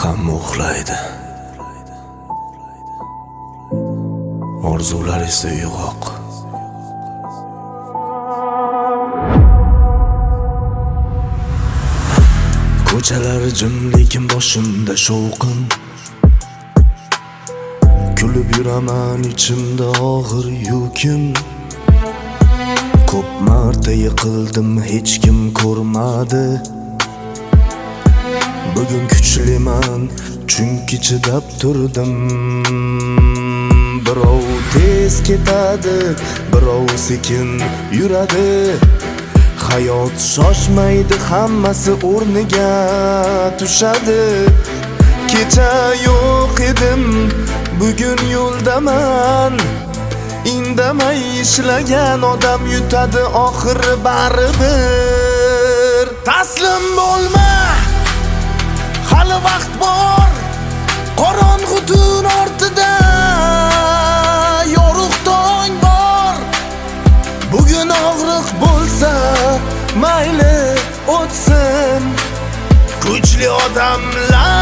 Hamma uxlaydi. Orzular esa uyg'oq. Ko'chalar jim, lekin boshimda shovqin. Kulib yuraman, ichimda og'ir yukim. Ko'p marta yiqildim, hech kim ko'rmadi. Bugun kuchliman, chunki chidab turdim. Birov tez ketadi, birov sekin yuradi. Hayot shoshmaydi, hammasi o'rniga tushadi. Kecha yo'q edim, bugun yo'ldaman. Indamay ishlagan odam yutadi oxiri baribir. Taslim bo'lma, hali vaqt bor. Qorong'u tun ortida yorug' tong bor. Bugun og'riq bo'lsa, mayli o'tsin. Kuchli odamlar